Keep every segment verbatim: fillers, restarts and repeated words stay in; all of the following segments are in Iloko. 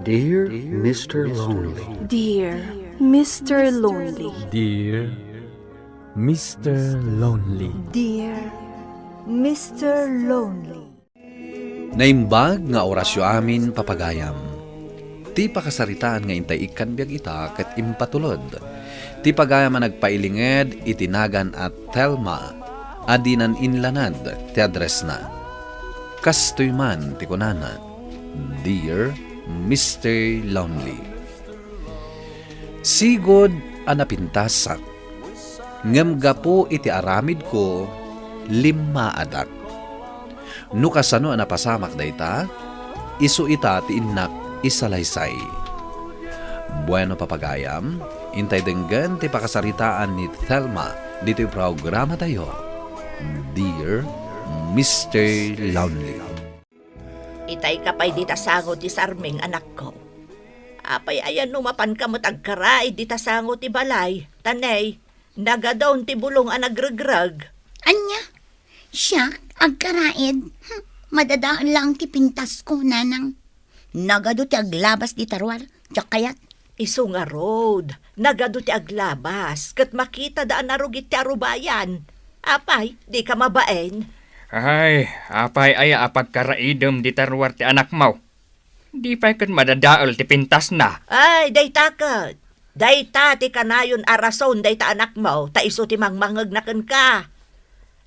Dear Mister Lonely. Dear Mister Lonely. Dear Mister Lonely. Dear Mister Lonely. Naimbag nga orasyo amin, papagayam. Ti pakasaritaan nga intay ikkan biag ita ket impatulod ti pagayam a nagpailinged iti nagan a Thelma a dinan inlanad ti addressna. Kastoy man ti kunana, "Dear Mister Lonely." Sigud a napintasak, ngem gapu iti aramidko, limmaadak. No kasano a napasamak dayta, isu ita ti innak isalaysay. Bueno, papagayam, intay denggen ti pakasaritaan ni Thelma ditoy programatayo, Dear Mister Lonely. Itayka pay dita sango ti sarming, anakko. Apay aya no mapanka met agkaraid dita sango ti balay, ta nay, nagadon ti bulong a nagregreg. Ania? Siak, agkaraid? Hm, madadael laeng ti pintasko, nanang. Nagadu ti aglabas dita ruar, diak kayat. Isu ngarud, nagadu ti aglabas, ket makitada a narugit ti arubayan. Apay, dika mabain? Ay, apay aya a pagkaraidem dita ruar ti anakmo? Di pay ket madadael ti pintasna. Ay, dayta ket. Dayta ti kanayon a rason dayta anakmo, ta isu ti mangmangngegna kenka.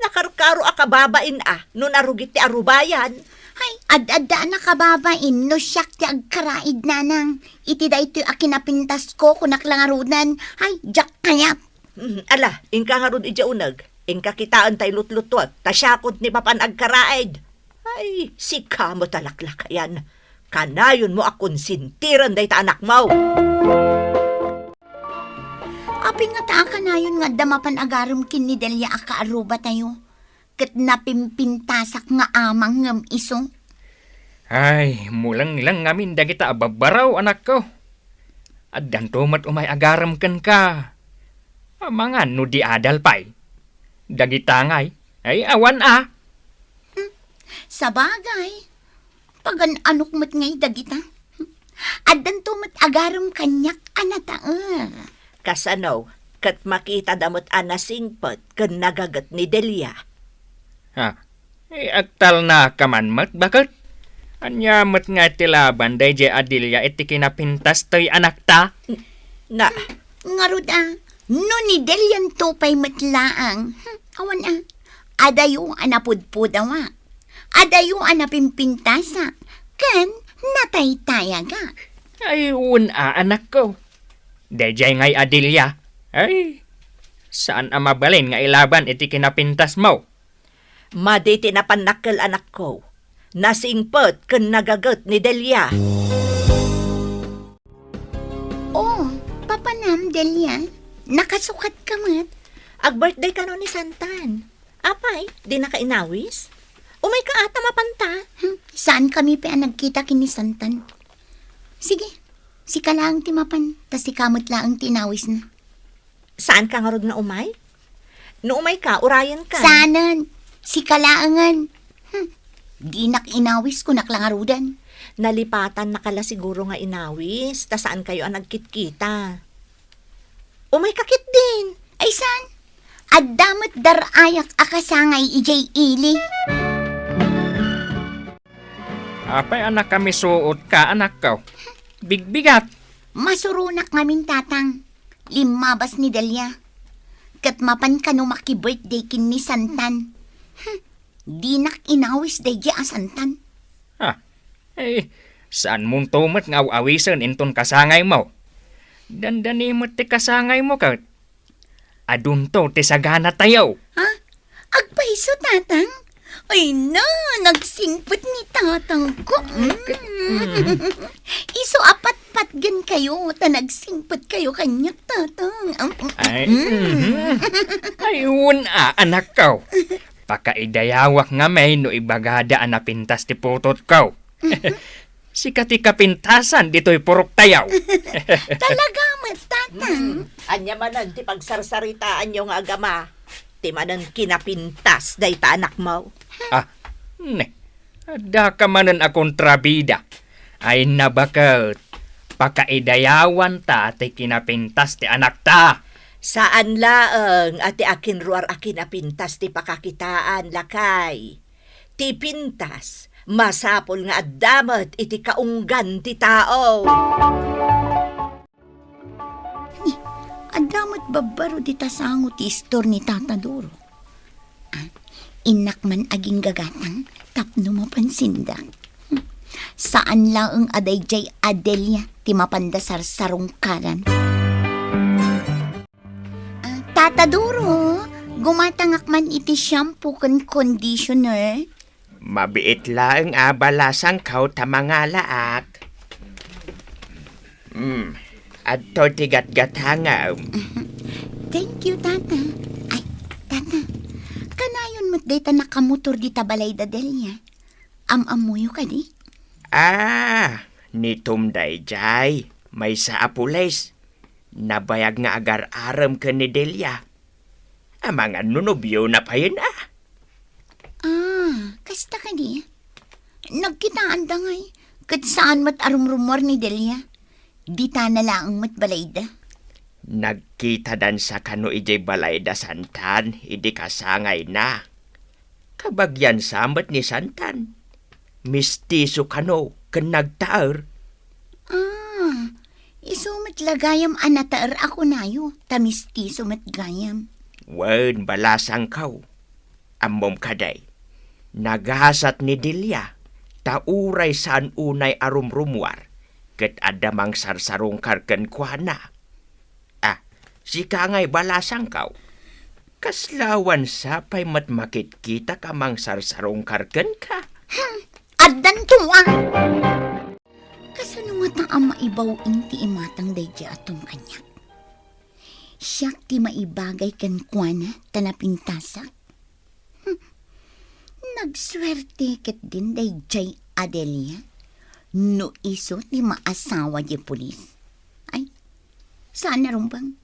Nakarkaro a kababain a no narugit ti arubayan. Ay, ad-adda a nakababain no siak ti agkaraid, nanang. Iti daytoy a kinapintasko, kunak la ngaruden. Ay, diak kayat. Mm, ala, inka ngarud idiay uneg. Inka kitaen tay lutlutuek, ta siakon ti mapan agkaraid. Ay, sika met a laklakayan. Kanayonmo a konsentiren dayta anakmo. Apay ngata a kanayon nga adda mapan agarem ken ni Delia a kaarrubatayo, ket napimpintasak nga amang ngem isu? Ay, mulengleng ngamin dagita a babbaraw, anakko. Addanto met umay agarem kenka. Amangan no di adal pay. Dagita ngay, ay awan a. Hmm, sabagay. Pagan-anok met ngay dagita. Addanto met agarem kaniak a nataer. Kasano, ket makitada met a nasingpet ken nagaget ni Delia? Ha? Eh, agtalnaka man met, baket? Ania met nga ti laban daydiay a Delia iti kinapintas toy anakta? N-, na. Ngarud a, no ni Delianto pay met laeng, hmm, awan a, adayo a napudpudawa, adayo a napimpintasa, ken nataytayaga. Ay, wen a, anakko. Daydiay ngay a Delia, ay, saan a mabalin nga ilaban iti kinapintasmo. Madi ti napannakkel, anakko. Nasingpet ken nagaget ni Delia. Oh, papanam, Delia? Nakasukat ka met? Ag-birthday kano ni Santan. Apay, dinaka inawis? Umayka a ta mapanta. Hmm, saan kami pay a nagkita ken ni Santan? Sige, sika laeng ti mapan, ta sika met laeng ti inawisna. Saanka ngarud nga umay? No umayka, urayenka. Saanen, sika laengen. Hmm. Dinak inawis, kunak la ngaruden. Nalipatannaka la siguro nga inawis, ta saankayo a nagkitkita. Umayka ketdin. Ay, saan? Adda met dar-ayak a kasangay idiay ili. Apay a nakamisuotka, anakko? Bigbigat. Masuronak ngamin, Tatang. Limmabas ni Delia. Ket mapan kano maki-birthday ken ni Santan. Hmm, dinak inawis daydiay a Santan. Ah, eh, saanmonto met nga aw-awisen inton kasangaymo? Dandani met ti kasangaymo ket. Adunto ti saganatayo. Ha? Agpayso, Tatang? Ay na, nagsingpet ni Tatangko. Mm. Mm. Isu a patpatgenkayo, ta nagsingpetkayo kaniak, Tatang. Am, am, Ay, mm. Mhm. Ay, wen a, anakko. Pakaidayawak ngamin no ibagada a napintas ti putotko. Sika ti kapintasan ditoy puroktayo. Talaga met, Tatang. Mm. Ania manen ti pagsarsaritaanyo nga agama? Ti manen kinapintas dayta anakmo? Ah, ne. Addaka manen a kontrabida. Ay nabaket, pakaidayawanta ti kinapintas ti anakta. Saan laeng a ti akinruar a kinapintas ti pakakitaan, lakay. Ti pintas, masapul nga adda met iti kaunggan ti tao. Ni, adda met babbaro dita sango ti istor ni Tata Duro. Ah, innak man aginggagatang tapno mapansinda. Hmm. Saan laeng a daydiay a Delia ti mapanda sarsarungkaran. Ah, Tata Duro, gumatangak man iti shampoo ken conditioner. Mabiit laeng a balasangko ta mangalaak. Hmm, adto ti gatgatangam. Thank you, Tata. Ay, Tata, kanayon met dayta nakamotor dita balay da Delia. Am-ammoyo kadi? Ah, ni Tom daydiay, maysa a pulis. Nabayag nga agar-arem ken ni Delia. Amangan no nobiona payen a. Ah, kasta kadi? Nagkitaanda ngay, ket saan met a rumrumuar ni Delia. Ditana laeng met balayda. Nagkitadansa kano idiay balayda Santan idi kasangayna. Kabagiansa met ni Santan. Mistiso kano ken nagtaer. Ah, isu met la gayam a nataer a kunayo, ta mistiso met gayam. Wen, balasangko. Ammom kadi, nagasat ni Delia, ta uray saan unay a rumrumuar, ket adda mangsarsarungkar kenkuana. Ah, sika ngay balasangko. Kasla awan sapay met makitkitak a mangsarsarungkar kenka. Hmm, addanto a. Kasano ngata a maibaw-in ti imatang daydiay a Tom kaniak? Siak ti maibagay kenkuana ta napintasak. Hmm. Nagsuerte ketdin daydiay a Delia no isu ti maasawa diay pulis. Ay, saan a rumbeng.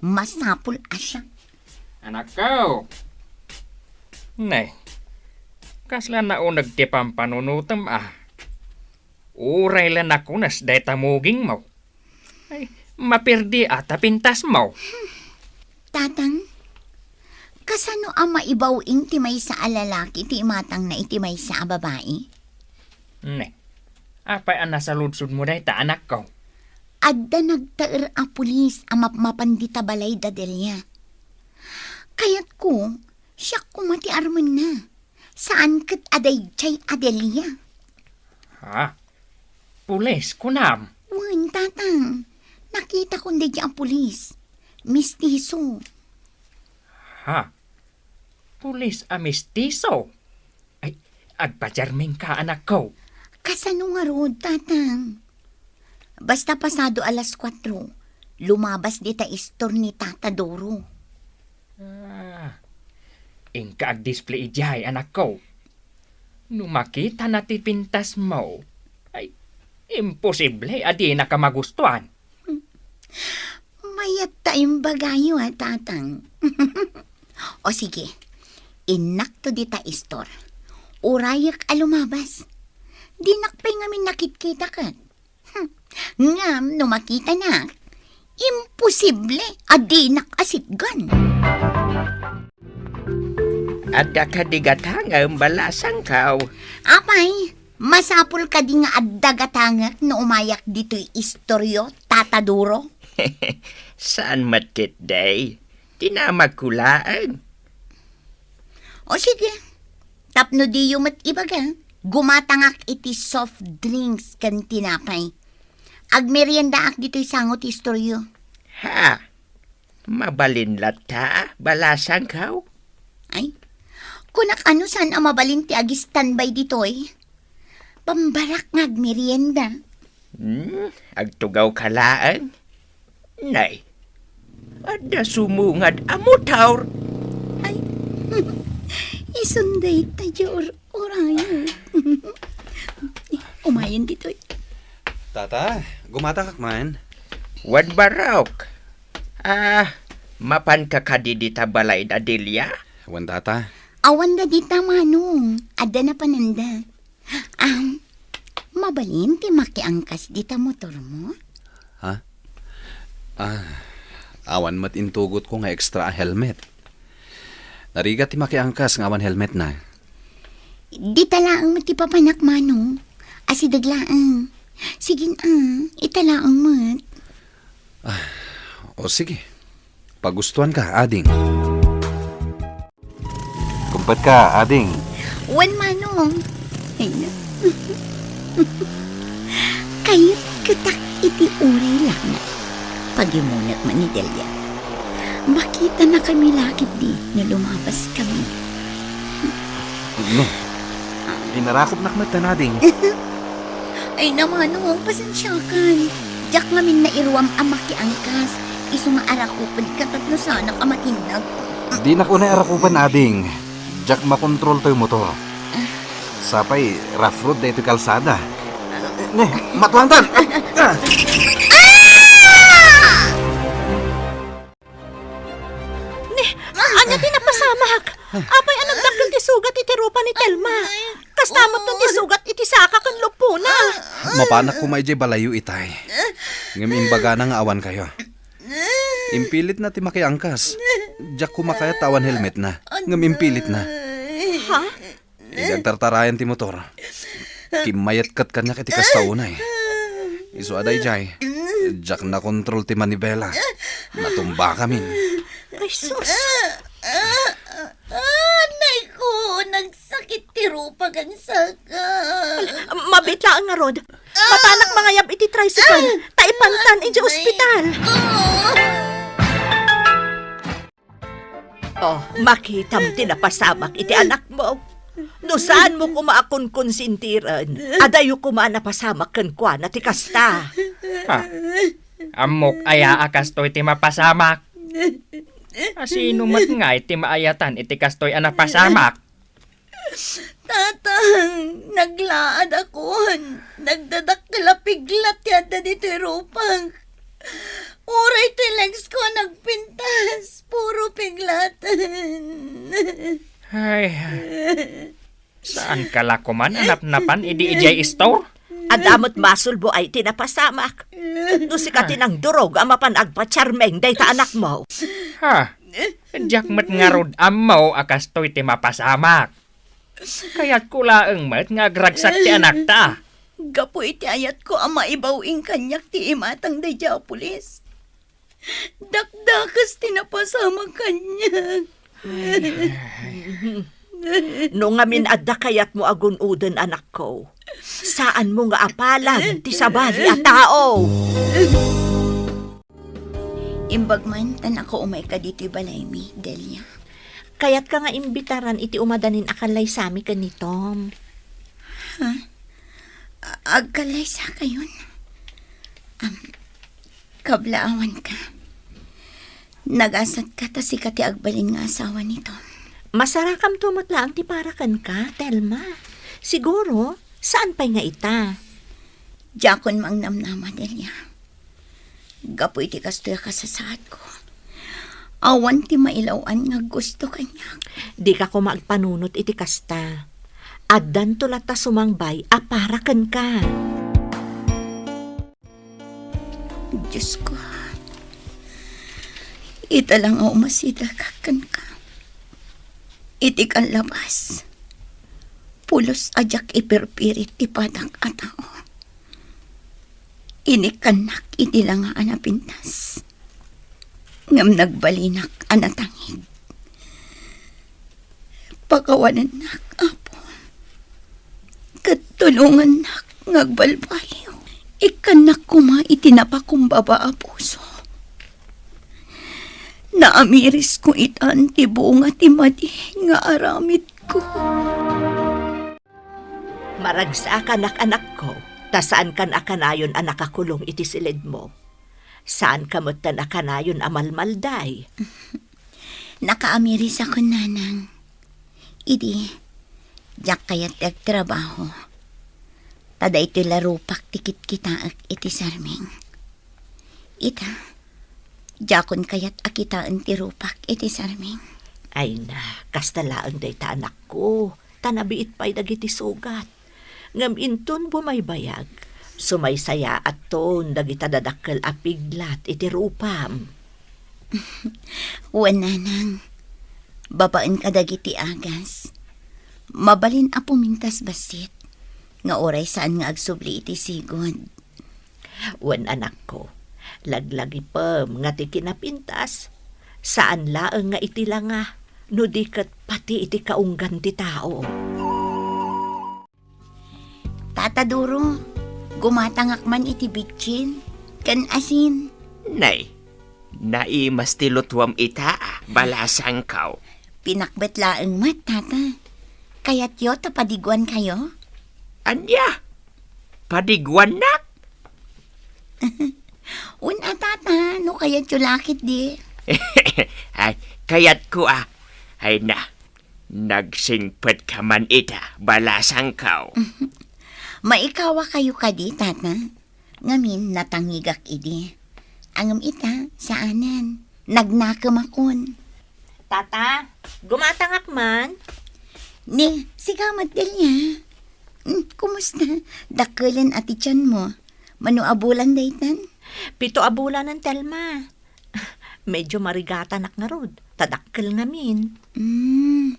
Masapul a siak. Anakko! Nay, kasla nauneg ti pampanunotem a. Uray la nakunas dayta mugingmo. Ay, maperdi a ta pintasmo. Tatang, kasano a maibaw-in ti maysa a lalaki ti imatangna iti maysa a babai? Ne, apay a nasaludsodmo dayta, anakko? Adda nagtaer a pulis a mapmapan dita balay da Delia. Kayatko, siak koma ti armenna. Saan ket a daydiay a Delia. Ha? Pulis, kunam? Wen, tatang. Nakitakon daydiay a pulis. Mistiso. Ha? Pulis a mistiso? Ay, agpatiarmingka, anakko. Kasano ngarud, tatang? Basta pasado alas kuatro, lumabas dita istor ni Tata Duro. Ah, inka agdisplay idiay, anakko. No makitana ti pintasmo, ay, imposible a dinaka magustuan. Mayat ta imbagayo, a, tatang. O sige, innakto dita istor. Urayek a lumabas. Dinak pay ngamin nakitkita ket. Hmm. Ngem no makitanak, imposible a dinak asitgan. Adda kadi gatangem, balasangko? Apay, masapul kadi nga adda gatangek no umayak ditoy istoryo, Tata Duro? Saan met ketdi. Tinamagko laeng. O sige, tapno diyo met ibaga, gumatangak iti soft drinks ken tinapay. Agmeriendaak ditoy sango ti istoryo. Ha? Mabalin latta, balasangko? Ay, kunak a no saan a mabalin ti ag-standby ditoy. Pambarak nga agmerienda. Hmm, agtugawka laeng? Nay, adda sumungad a motor. Ay, isun dayta diay ur-urayo. Umayen ditoy. Tata, gumatangak man. Wen, Barok. Ah, mapanka kadi dita balay da Delia? Wen, Tata. Awan da dita, Manong. Adda napananda. Am, Mabalin ti makiangkas dita motormo? Ha? Ah, awan met intugotko nga extra a helmet. Narigat ti makiangkas nga awan helmetna. Dita laeng met ti papanak, Manong. Asideg laeng. Sige na, ita laeng met. O sige. Pagustuanka, ading. Kumpet ka, ading. Wen, Manong. Ay, na. Kayatkatak iti uray laeng. Pagimunek man ni Delia. Makitanakami la ketdi no lumabaskami. No. Inarakopnak met, ading. Ay, na, Manong, pasensiakan. Diak ngamin nairuam a makiangkas. Isu nga arakupenka tapno saanak a matinnag. Dinak unay arakupen, ading. Diak makontrol toy motor. Sapay, rough road daytoy kalsada. Ne, matuangtan! Ah! Ni, ania ti napasamak? Apay a nagdakkel ti sugat iti rupa ni Telma? Kasta met ti sugat iti saka ken luppona. Mapanak koma idiay balayyo, itay. Ngem imbagana nga awankayo. Impilitna ti makiangkas. Diak koma kayat ta awan helmetna. Ngem impilitna. Ha? Idi agtartarayan ti motor, kimmayat ket kaniak iti kasta unay. Isu a daydiay, diak nakontrol ti manibela. Natumbakamin. Ay, sus! Anay ko, nagsakit ti rupa ken saka. Mabiit laeng ngarud. Mapanak mangayab iti tricycle, ta ipantan idiay ospital. Oh, makitam ti napasamak iti anakmo. No saanmo koma a konkonsintiren, adayo koma a napasamak kenkuana ti kasta. Ha? Ammok aya a kastoy ti mapasamak? A sino met ngay ti maayatan iti kastoy a napasamak? Tatang, naglaadakon. Nagdadakkel a piglat ti adda ditoy rupak. Uray toy legs ko a nagpintas, puro piglaten. Ay, saanka la koman a napnapan idi idiay istor? Adda met masulbo ay ti napasamak. No sika ti nangdurog a mapan agpacharming dayta anakmo. Ha? Diak met ngarud ammo a kastoy ti mapasamak. Kayatko laeng met nga agragsak ti anakta. Gapu iti ayatko a maibaw-ing kaniak ti imatang daydiay a pulis, dakdakes ti napasamak kaniak. No ngamin adda kayatmo a gun-oden, anakko, saanmo nga apalan ti sabali a tao. Imbag man ta nakaumayka ditoy balaymi, Delia. Kayatka nga imbitaran iti umadanin a kallaysami ken ni Tom. Ha? A-, agkallaysakayon? Am, kablaawanka. Nagasatka ta sika ti agbalin nga asawa ni Tom. Masarakamto met laeng ti para kenka, Telma. Siguro, saan pay nga ita? Diakon mangnamnama, Delia. Gapu iti kastoy a kasasaadko, awan ti mailaw-an nga gusto kaniak. Dika koma agpanunot iti kasta. Addanto latta sumangbay a para kenka. Diosko, ita lang a umasideg kenka. Iti kallabas, pulos a diak ipirpirit ti padak a tao. Inikkannak iti langa a napintas, ngem nagbalinak a natangig. Pakawanennak, Apo, ket tulongannak nga agbalbaliw. Ikkannak koma iti napakumbaba a puso. Naamirisko itan ti bunga ti madi nga aramidko. Maragsakanak, anakko, ta saankan a kanayon a nakakulong iti silidmo. Saanka metten a kanayon a malmalday. Nakaamirisakon, nanang. Idi, diak kayat ti agtrabaho. Ta daytoy la rupak ti kitkitaek iti sarming. Ita, diakon kayat a kitaen ti rupak iti sarming. Ay na, kasta laeng dayta, anakko, ta nabiit pay dagiti sugat. Ngem inton bumaybayag, sumaysayaatton dagita dadakkel a piglat iti rupam. Wen, nanang, babaen kadagiti agas, mabalin a pumintas bassit, nga uray saan nga agsubli iti sigud. Wen, anakko, laglagipem nga ti kinapintas, saan laeng nga iti langa, no di ket pati iti kaunggan ti tao. Tata Duro, gumatangak man iti bitsin ken asin. Nay, naimas ti lutuam ita, a, balasangkaw. Pinakbet laeng met, Tata. Kayatyo ta padiguankayo? Ania? Padiguannak? Wen a, Tata, no kayatyo la ketdi. Ay, kayatko a. Ay na, nagsingpetka man ita, balasangkaw. Maikawakayo kadi, Tata? Ngamin, natangigak idi. Ngem ita, saanen. Nagnakemakon. Tata, gumatangak man? Ni, sika met, Delia. Hmm, kumusta? Dakkelen a ti tianmo. Mano a bulan daytan? Pito a bulanen, Telma. Medyo marigatanak ngarud, ta dakkel ngamin. Hmm.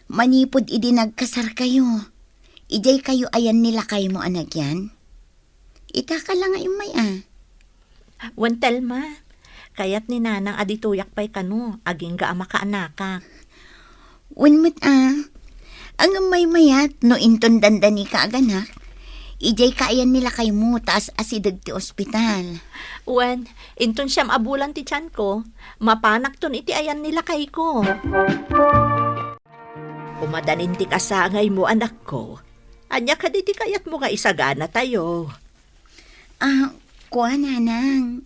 Manipud idi nagkasarkayo, idiay kayo ayan ni lakaymo a nagyan? Ita ka la nga immay a. Wen, Telma, kayat ni Nanang a ditoyak pay kano, agingga a makaanakak. Wen met a. Ngem maymayat no inton dandanika a ganak, idiay ka ayan ni lakaymo ta as-asideg ti ospital. Wen, inton siam a bulan ti tianko, mapanakton iti ayan ni lakayko. Umadanin ti kasangaymo, anakko. Ania kadi ti kayatmo nga isaganatayo? Ah, kua, Nanang.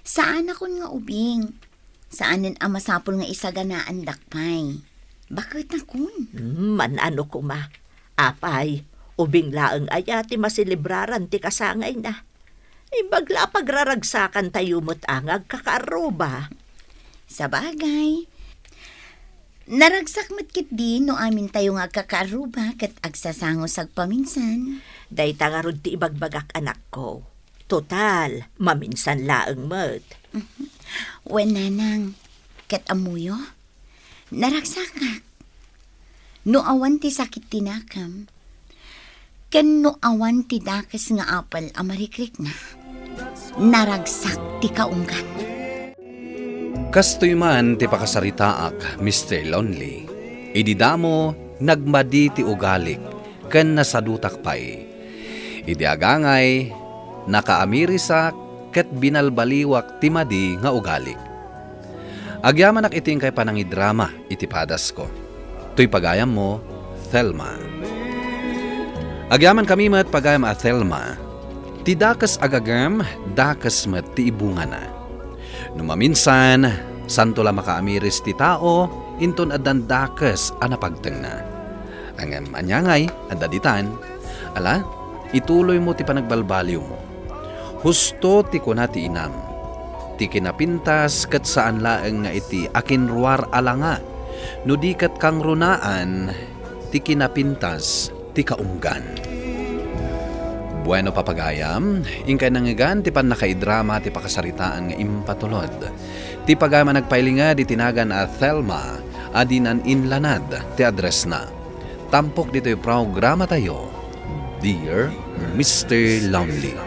Saanakon nga ubing. Saanen a masapul nga isaganaandak pay. Baket a kun. Hmm, man-ano koma. Apay, ubing laeng aya ti maselebraran ti kasangayna? Imbag la a pagraragsakantayo met a nga agkakaarruba. Sabagay. Naragsak met ketdi no amintayo nga agkakaarruba ket agsasango sagpaminsan. Dayta ngarud ti ibagbagak, anakko. Total, maminsan laeng met. Wen, Nanang, ket ammoyo, naragsakak. No awan ti sakit ti nakam, ken no awan ti dakes nga apel a marikrikna, naragsak ti kaunggan. Kastoy man ti pakasaritaak, Mister Lonely. Idi damo, nagmadi ti ugalik ken nasadutak pay. Idi agangay, nakaamirisak ket binalbaliwak ti madi nga ugalik. Agyamanak iti inkay panangidrama iti padasko. Toy pagayammo, Thelma. Agyamankami met, pagayam a Thelma, ti dakes a gagem, dakes met ti ibungana. No maminsan, santo la makaamiris ti tao, inton addan dakes a napagtengna. Ngem ania ngay, adda ditan? Ala, ituloymo ti panagbalbaliwmo. Husto ti kuna ti inam. Ti kinapintas ket saan laeng nga iti akinruar a langa, no di ket kangrunaan ti kinapintas ti kaunggan. Bueno, papagayam, inkay nangngegan ti pannakaidrama ti pakasaritaan nga impatulod. Ti pagayam a nagpailinged iti nagan a Thelma a dinan inlanad ti addressna. Tampok ditoy programatayo, Dear Mister Lonely.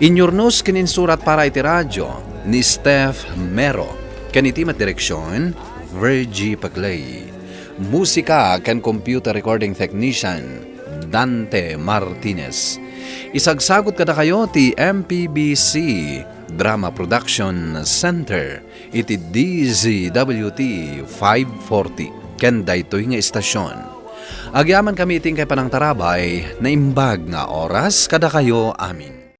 Inyurnos ken insurat para iti radio ni Steph Mero, ken iti met direksion, Virgie Paclay. Musika ken computer recording technician, Dante Martinez. Isagsagut kadakayo ti M P B C Drama Production Center iti D Z W T five forty ken daytoy nga istasyon. Agyamankami iti inkay panangtarabay, naimbag nga oras kadakayo amin.